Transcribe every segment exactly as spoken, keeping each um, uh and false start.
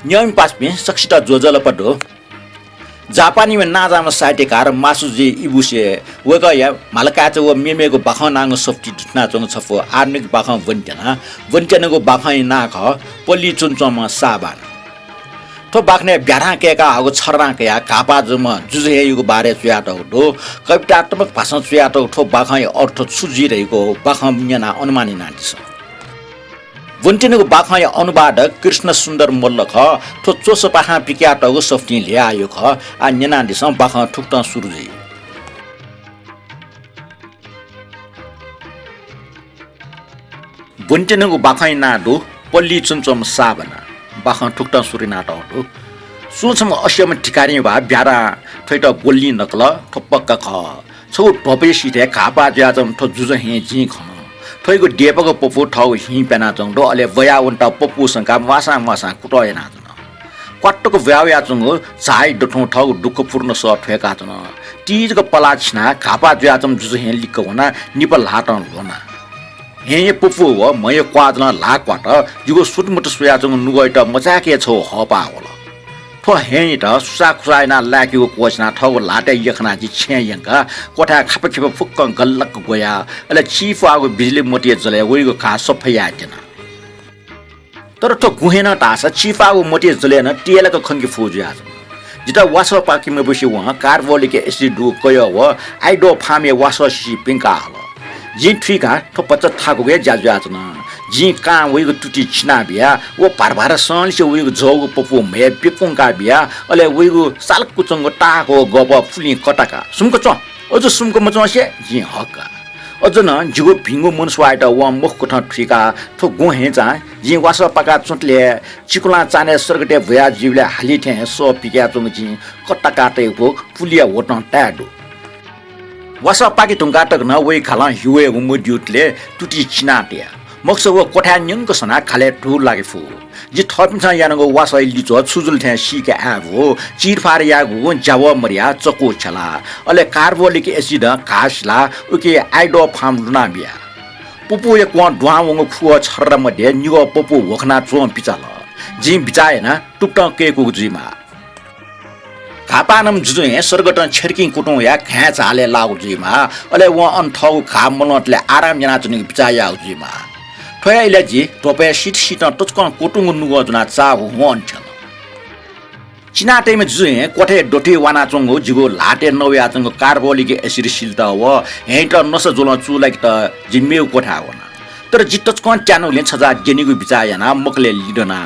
न्यंपिं पासापिं सकसित ज्वजलपा दु। जापानीम्ह नांजाःम्ह साहित्यकार मासुजी इबुसे वय्कःया म्हालकाय्चा व मेमेगु बाखं नांगु सफुतिइ दुथ्यानाच्वंगु छपु आधुनिक बाखं ब्वनेत्यना। ब्वनेत्यनागु बाखंया नां खः पल्ली च्वनाच्वंम्ह साबान। थ्व बाखनय् ब्याधां कय्काः हःगु छर्रां कयाः घाःपाः जूम्ह जुजुहेंयागु बारे च्वयातःगु दु। कवितात्मक भाषां च्वयातःगु थ्व बाखंया अर्थ छु जुइ धइगु बाखं न्यनाः अनुमान यानादिसँ। ब्वनेत्यनागु बाखंया अनुवादक कृष्ण सुन्दर मल्ल खः। थ्व च्वसपाखां पिकयातःगु सफुतिं ल्ह्याःगु खः। आः न्यनादिसँ, बाखं थुकथं सुरु जुइ। ब्वनेत्यनागु बाखंया नां दु पल्ली च्वनाच्वंम्ह साबान। बाखं थुकथं सुरु यानातःगु दु। सुं छम्ह असियाम्ह धिकारिं वा ब्याधां थ्वयात ग्वलिं नकल, थ्व पक्का खः। छगू ध्वपया सिथय् घाःपाः जुयाच्वंम्ह थ्व जुजुहें जिं खन। थ्वयागु देपाःगु पपू थःगु हिं प्यानाच्वंगु दु, अले ब्वयावनेत पपू संकाः म्वाःसां म्वाःसां कुतः यानाच्वन। क्वातुक ब्वयावयाच्वंगु झाःया दथुं थःगु दुःखपूर्ण सः थ्वय्काच्वन। ति जक पलाः छिनाः घाःपाः जुयाच्वंम्ह जुजुहें लिक्क वनाः निपा ल्हातं ल्ह्वना। हेँया पपू व म्हया क्वाःजलं ल्हाः क्वात। जिगु सुतुमुतु स्वयाच्वंगु नुगःयात मचाय्क हे छगू हःपाः वल। थ्व हेँयात सुसाःखुसाः यानाः लाय्केगु क्वःछिनाः थःगु ल्हातय् यख्खानाः जि छेँय् यंकाः क्वथाय् खापाख्यपा फुक्कं गल्लक्क ग्वयाः अले चिपाःगु बिजुली मोतीया जलय् वइगु घाः सफा यायेत्यना। तर थ्व गुहें नं धाःसा चिपाःगु मोतीया जलय् नं तेलाक खंके फु जुयाच्वन। जितः वासः पाके मब्यूसे वं carbolic acid दुगु कयः व आइडोफामया वासः सिसि प्यंकाः हल। जिं थुइकाः थ्व भचा थाकुगु हे ज्या जुयाच्वन। जिं कां वइगु तुति चिनाबियाः व भार भार संलिसे वइगु जःगु पपू म्हय् ब्यकुंकाबियाः अले वइगु सालक्क च्वंगु ताःहाकःगु गःपः पुलिं कताकाः सुम्क च्वँ, अझ सुम्क मच्वंसे जिं हक्का। अझ नं जिगु भिंगु मनस्वाःयात वं मखुकथं थुइकाः थ्व गुहेंचां जिं वासः पाकाः च्वंतले हे चिकुलां चान्हय् सर्गतय् ब्वया जुइबलय् हाली थें सः पिकयाच्वंगु जिं कताकाः तयागु पुलिया ह्वतं ताये दु। वासः पाके धुंकाः तक नं वइ घालं हि वये मब्यूतले तुति चिनातया। मखुसा व क्वथाय् न्यंक सनाः घालय् धूः लाके फु। जि थःपिन्सं यानागु वासःया लिच्वः छु जुल थें सीके आय् फु। चिरफार यायेगु ज्यावः मदयाः चकु छ्यलाः, अले carbolic acid घाः सिलाः उकी आइडोफाम लुनाबिया। पपूया क्वं दुहां वंगु खुगः छर्रा मध्ये निगः पपू ह्वखना च्वं पिचाल। जिं बिचाः याना तुकथं कय्कूगु जुइमाः। घाःपाःम्ह जुजुहें सर्गतं छ्यर्किं कुतुं वयाः घाँय् झालय् लाःगु जुइमाः। अले वं अन थःगु घाः मलंतले आराम यानाच्वनेगु बिचाः याःगु जुइमाः। थ्व हे इलय् जि ध्वपया सिथसिथं तसकं क्वतुंगु नुगः ज्वनाः चाःगु हुँ अन थ्यन। चिनातइम्ह जुजुहें क्वथाया दथुइ वानाच्वंगु जिगु ल्हातय् नवयाच्वंगु carbolic acid सिलेत व हेँयात नसा ज्वलं चूलाकेत जि मेगु क्वथाय् वना। तर जि तसकं त्यानुगुलिं छजाः द्यनेगु बिचाः यानाः मकलय् लिधना।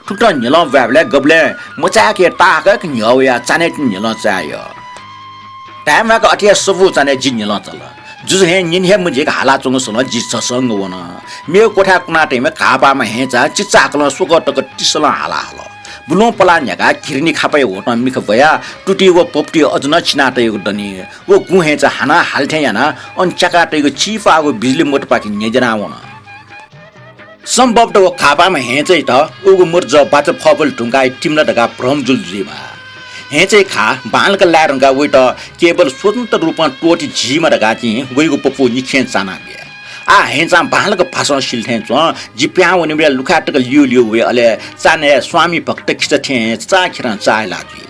थुकथं न्ह्यलं ब्वायेबलय् गबलें मचाय्क हे ताःहाकःक न्ह्यः वयाः चान्हय् तिनि न्ह्यलं चाये यः। धायेमाःक अथे हे सफू चान्हय् जि न्ह्यलं चाल। जुजुहें न्यने हे मजिक हालाच्वंगु सलं जि झसंक वन। मेगु क्वथाय् कुनातइम्ह घाःपाःम्ह हेँचां चिचाहाकलं स्वकः तक तिसलं हाला हल। बुलुं पलाः न्ह्याकाः घिरनी खापाया ह्वतं मिखा ब्वयाः तुति व पपुति अझ नं चिनातयागु दनि। व गुहेंचा हानं हाले थें यानाः अन च्याकातयागु चिपाःगु बिजुली मोटपाखे न्ह्यज्यानाः वन। सम्भवतः व घाःपाःम्ह हेँचायात उगु मोट जः बाचा फःबलय् धुंकाः तिमला धकाः भ्रम जुल जुइमाः। हेँचाया घाः बांलाक लाये धुंकाः वयात केवल स्वतन्त्र रूपं त्वःते झीमा धकाः जिं वइगु पपू निखें चानाबिया। आः हेँचां बांलाक भासं सिल थें च्वं। जि पिहां वनेबलय् लुखाय् तक ल्यूल्यू वइ, अले चान्हय् स्वामी भक्त खिचा थें चाःखेरं चाःहिला जुइ।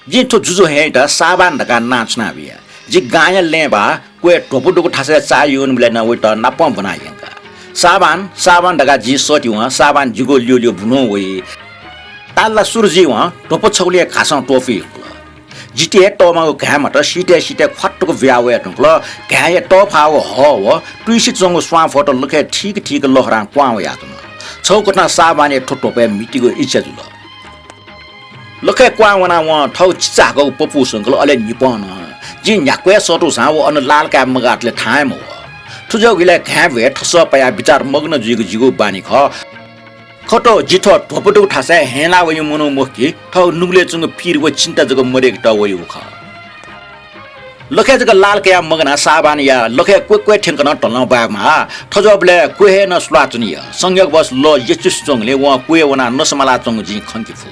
जिं थ्व जुजुहेँयात साबान धकाः नां छुनाबिया। जि गांया लँय् बाः क्वय् ध्वप दुगु थासय् चाःहिला वनेबलय् नं वयात नापं ब्वना यंका। साबान, साबान धकाः जिं सःतिवं साबान जिगु ल्यूल्यू बुलुं वइ। ताल ला सुरु जुइवं ध्वप छगुलिं हे घासं त्वपुइ यंकल। जिति हे तःमागु घाँय् म्हात सिथय् सिथय् ख्वातुक बुया वये धुंकल। घाँय् हे तःफाःगु हः व तुइसे च्वंगु स्वांफोत लखय् थीक थीक लहरां क्वहां वयाच्वन। छगू कथं साबानया थ्व ध्वपय् म्हितीगु इच्छा जुल। लखय् क्वहां वनाः वं थःगु चिचाहाकःगु पपू संकल, अले निपं नं। जिं न्ह्याक्व हे सःतूसां व अन लाल काये मगाःतले थाहां हे मवः। थुजःगु इलय् घाँय् भ्वय् थसः पायाः बिचार मग्न जुइगु जिगु बानी खः। खः, जि थ्व ध्वप दुगु थासय् हेँय् लाः वइम्ह मनू मखु कि, थःगु नुगलय् च्वंगु पीर व चिन्ता जक मदय्केत वइगु खः। लखय् जक लाल कयाः मगानाः साबानया लखय् क्वय् क्वय् थ्यंक नं धलं ब्वाये माः। थज्याःबलय् क्वय् हे नं सुलाच्वनी यः। संयोगवश लः यचुसे च्वंगुलिं वं क्वय् वनाः नसा मालाच्वंगु जिं खंके फु।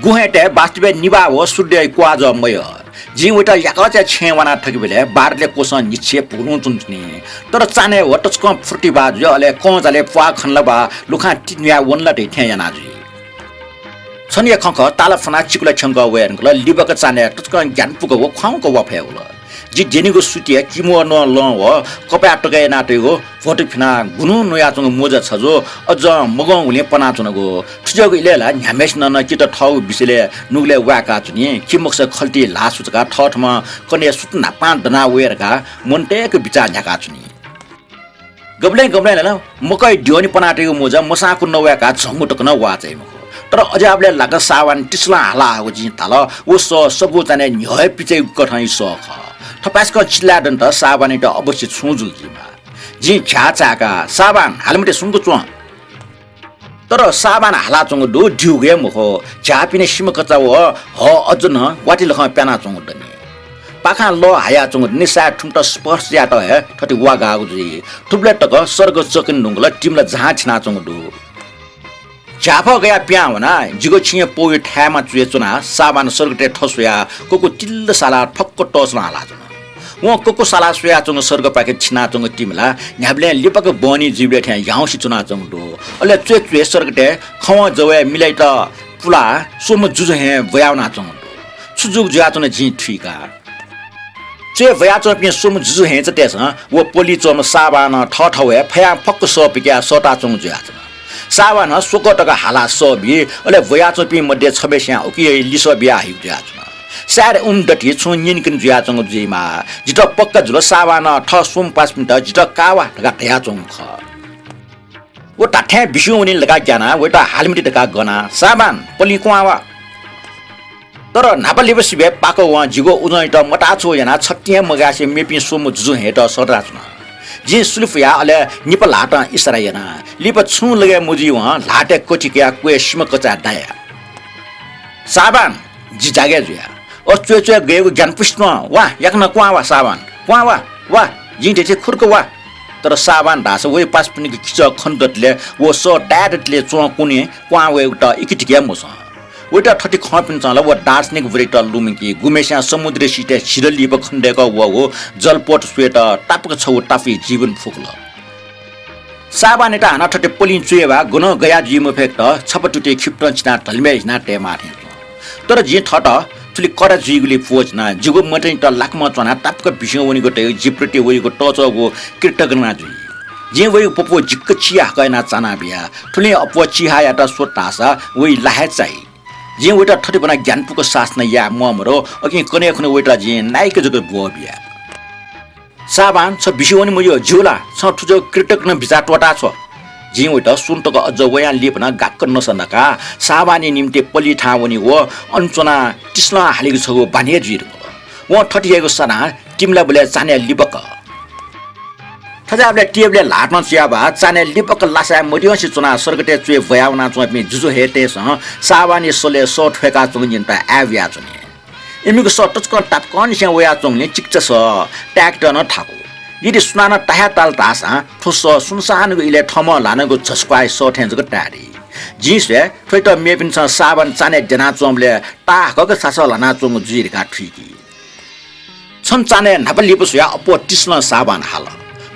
गुहेंतय् वास्तवय् निभाः व शुद्धया क्वाःजः मयः। जिं वइत याकःचा छेँय् वाना थकेबलय् बारले क्वसं निच्छे भुलुं च्वनाच्वनी। तर चान्हय् व तसकं फुर्ति बा जुइ, अले कं जालय् प्वाः खन ला बा लुखां तिन्हुया वन ला धइ थें याना जुइ। छन्हुया खँ खः, ताला फ्वनाः चिकुला थ्यंकः वये धुंकल। लिबाक चान्हय् तसकं ग्यानापुक व ख्वाउँक वा फय् वल। जि द्यनीगु सुतिया किमोनो लं व कपाय् तक यानातयागु भ्वतु फिनाः गुन्हु नुयाच्वंगु मोजा छजु अज्जं मगंगुलिं पनाच्वनागु। थुज्याःगु इलय् ला न्ह्याम्हय्सिनं नं कित थःगु बिचय् नुगलय् वाय्काच्वनी। खिमखुस खल्तिइ ल्हाः सुचुकाः थःथम्हं कन्हय् सुथ न्हापां दना वये धकाः मनतय्क बिचाः न्ह्याकाच्वनी। गबलें गबलें ला मकय् द्यःने पनातयागु मोजा मसांकु नवाय्काः झंगु तक नं वाः चाइ मखु। तर अज्याःबलय् लाक साबान तिसलं हाला हाःगु जिं ताल। व सः सगू चान्हय् न्ह्यः हे पिचाइगु कथंया सः खः। थपाय्सकं चिल्लाय् दनेत साबानयात अवश्य छुं जुल जुइमाः। जिं झ्याः चाय्काः, "साबान, हाले मते, सुम्क च्वँ।" तर साबान हालाच्वंगु दु, द्यूगु हे मखु। झ्याःपिनि सिमा कचा व हः अज्ज नं वातिलखं प्यानाच्वंगु दनि। पाखां लः हायाच्वंगु दनि, सायद थुमित स्पर्श यायेत हे थथे वा गाःगु जुइ। थुबलय् तक सर्ग चकने धुंकल, तिमिला झां छिनाच्वंगु दु। झ्याःफः गयाः पिहां वनाः जिगु छेँय् पौया थाय्मा च्वय् च्वनाः साबान सर्गतय् थस्वयाः ककु तिल्ल सालाः फक्क तःसलं हालाच्वन। वं ककु सालाः स्वयाच्वंगु सर्गपाखे छिनाच्वंगु तिमि ला न्ह्याबलें लिबाक बहनी जुइबलय् थें ह्याउँसे च्वनाच्वंगु दु। अले च्वय् च्वय् सर्गतय् खवं जवय् मिलाइत पुलाः स्वम्ह जुजु हे ब्वयावनाच्वंगु दु। छु जूगु जुयाच्वन जिं थुइका। च्वय् ब्वयाच्वंपिं स्वम्ह जुजु हेँचातय्सं व पलि च्वंम्ह साबानं थःथवय् फयां फक्क सः पिकयाः सःताच्वंगु जुयाच्वन। साबानं स्वकः तक हालाः सः बी, अले ब्वयाच्वंपिं मध्ये छम्हय्सियां उकिया लिसः बियाः हइगु जुयाच्वन। सायद उमं दथुइ छुं न्यनेकने जुयाच्वंगु जुइमाः। जितः पक्का जुल, साबानं थः स्वम्ह पासापिन्त जितः का वा धकाः धयाच्वंगु खः। व धात्थें बिस्युं वनी धकाः ग्यानाः वइत हाले मते धकाः गनाः, "साबान, पलिं क्वहां वा।" तर न्हापा लिपा सिबय् पाक वं जिगु उजंयात मताछ्वः यानाः छतिं हे मगासे मेपिं स्वम्ह जुजु हेँयात सःताच्वन। जिं सुलि फुयाः अले निपा ल्हातं इसारा याना। लिपा छुं लगे मजुइवं ल्हातय् कथि कयाः क्वय् सिमा कचाय् दाया। साबान, जि जागय् जुया। अ च्वय् च्वय् गयेगु ग्यानापुसे च्वं। वा, याकनं क्वहां वा साबान। क्वहां वा, वा, जिं धयाथें खुरुक वा। तर साबान धाःसा वया पासापिनिगु किचः खने दतले व सः ताये दतले च्वं कुने क्वहां वयेगुत इकितिके मसं। वइत थथे खंपिन्सं ला व दार्शनिक वरयात लुमंकी, गुम्हय्सियां समुद्र सिथय् झिदँ लिपा खनेदय्कः वःगु जलपोत स्वयेत तापाक छगू तापाया जीवन फुकल। साबानयात हानं थथे पलिं च्वय् वा गनं गया जुइ मफय्केत छपा तुतिइ खिपतं चिनाः धलिमय् हिना तयेमाः थें च्वं। तर जिं थःत थुलि कडा जुइगुलिइ प्वःचिनाः जिगु मतंयात लाकमं च्वनाः तापाक बिस्युं वनीगु धयागु जि प्रति वयागु तःच्वःगु कृतज्ञता जुइ। जिं वयागु पपू जिक्क चिहाकः यानाः चाना बिया। थुलिं अप्वः चिहायात स्वत धाःसा वइ ला हे चाइ। जिं वइत थथे ब्वनाः ग्यानापुक शासन याये म्वाःमदु, अकिं कन्हय् खुन्हु वइत जिं नाइक जक ब्वः बिया। साबान, छ बिस्युं वने मज्यू, ज्यू ला? छं थुज्याःगु कृतज्ञता बिचाः त्वःताछ्व। जिं वइत स्वन्हु तक अज्ज वयां लिपा नं गाक्क नसँ धकाः साबानया निंतिं पलि थाहां वनी व अन च्वनाः तिसलं हालीगु छगू बानी हे जुइ धुंकल। वं थथे याइगु सनाः तिमिलाबलय् चान्हय् लिबाक। थज्याःबलय् टेबलय् ल्हातं च्वयाः बा चान्हय् लिबाक लासाय् मद्यंसे च्वनाः सर्गतय् च्वय् ब्वयावनाच्वंपिं जुजु हेँयातय्सं साबानया सलय् सः थ्वय्काच्वंगु निंतिं आय् बियाच्वनी। इमिगु सः तसकं तापाकंनिसें वयाच्वंगुलिं चिकिचा सः ताय्केत नं थाकु। यदि सुनानं ताये ताल धाःसां थ्व सः सुनसानगु इलय् थःम्हं ल्हानागु झसुक्वाःया सः थें जक ताये दइ। जिं स्वये, थ्वइत मेपिन्सं साबान चान्हय् द्यनाच्वंबलय् ताहाकःगु सासः ल्हानाच्वंगु जुइ धकाः थुइकी। छन्हु चान्हय् न्हापा लिपा स्वयाः अप्वः तिसलं साबान हाल।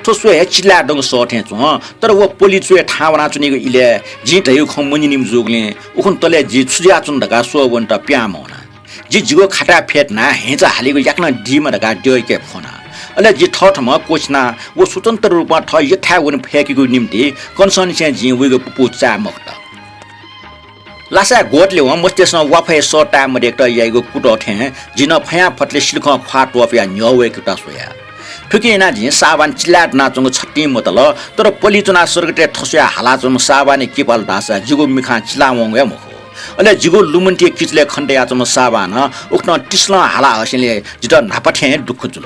थ्व स्वयाः हे चिल्लाय् दंगु सः थें च्वं, तर व पलि च्वय् थाहां वनाच्वनीगु इलय् जिं धयागु खँ मन्यनीम्ह जूगुलिं उखुन्हु तले जि छु जुयाच्वन धकाः स्वः वनेत पिहां मवना। जि जिगु खाताय् फ्यतुनाः हेँचा हालीगु याकनं दीमा धकाः द्यःयाके फ्वना। अले जि थःथम्हं क्वःछिनाः व स्वतन्त्र रूपं थः यथाय् वने फय्केगु निंतिं कन्हय्निसें जिं वइगु पपू चाये मखुत। लासाय् ग्वतले वं मस्तय्सं वा फय् सः ताये मदय्केत याइगु कुतः थें जि नं फयां फतले सिलिखं ख्वाः त्वपुयाः न्ह्यः वय्केत स्वया। थुकिं यानाः जिं साबान चिल्लाय् दनाच्वंगु छतिं मतल, तर पलि च्वनाः सर्गतय् थस्वयाः हालाच्वंम्ह साबानया किपाल धाःसा जिगु मिखां चिलावंगु हे मखु। अले जिगु लुमन्तिया किचलय् खने दयाच्वंम्ह साबानं उकथं तिसलं हाला हःसेंलि जितः न्हापा थें हे दुःख जुल।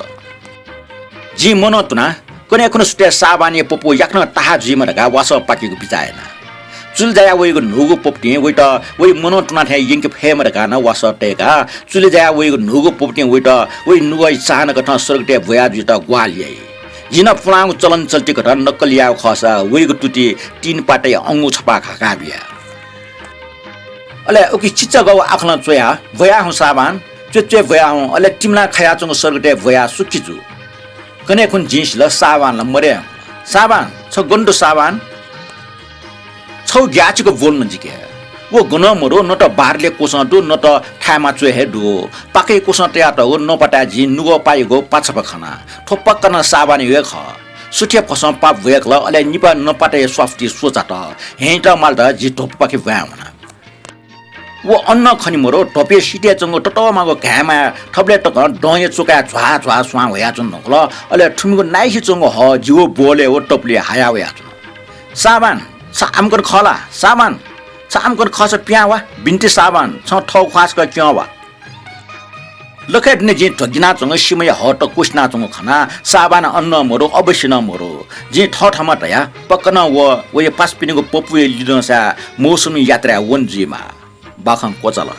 जिं मनं तुनाः कन्हय् खुन्हु सुथय् साबानया पपू याकनं ताहाः जुइमा धकाः वासः पाकेगु बिचाः याना। चुलि जायाः वइगु न्हूगु पपतिं वइत वइ मनं तुना थें यंके फयेमा धकाः नं वासः तय्काः चुलि जायाः वइगु न्हूगु पपतिं वइत वइ नुगःया चाहना कथं सर्गतय् ब्वया जुइत ग्वाहालि याइ। जिं नं पुलांगु चलनचल्ति कथं नक्कल यायेगु खःसा वइगु तुति तीन पातय् अंगू छपाः घाकाः बिया। अले उकी चिचागः व आखलं च्वयाः ब्वया हुँ साबान, च्वय् च्वय् ब्वयाः हुँ, अले तिमिलां खयाच्वंगु सर्गतय् ब्वयाः सुखी जु। कन्हय् खुन्हु जिं सिल, साबान ला मदये धुंकल। साबान, छ गन दु साबान? छगू ग्याःचिक ब्वल न जिके। व गनं मदु, न त बारले क्वसं दु, न त थाय्मा च्वय् हे दु। पाकय् क्वसं तयातःगु नपाताय् जिं नुगः पाइगु पाछापा खना। थ्व पक्का नं साबानया हे खः। सुथय् फसं पाप ब्वय्कल, अले निपा नपाताया स्वास्ति स्वचात। हँय्‌त मालत जि ध्वपुपाखे ब्वाँय् वना। व अन खने मदु, ध्वपुया सिथय् च्वंगु ततःमागु घाँय्‌माय् थबलय् तकं दँया चुकाय् झ्वाः झ्वाः स्वां ह्वयाच्वन धुंकल। अले थुमिगु नाइसे च्वंगु हः जि व ब्वलय् व तपुलिइ हाया वयाच्वन। साबान, छ आम्कन खः ला? साबान, छ आम्कन खःसा पिहां वा। बिन्ति साबान, छं थःगु ख्वाः छकः क्यं वा। लखय् दुने जिं ध्वगिनाच्वंगु सिमाया हःत क्वसिनाच्वंगु खनाः साबान अन नं मदु, अवश्य नं मदु। जिं थःथःम्हं धया, पक्का नं व, वया पासापिनिगु पपुया लिधंसाय् मौसमी यात्राय् वने जुइमाः। बाखं क्वचाल।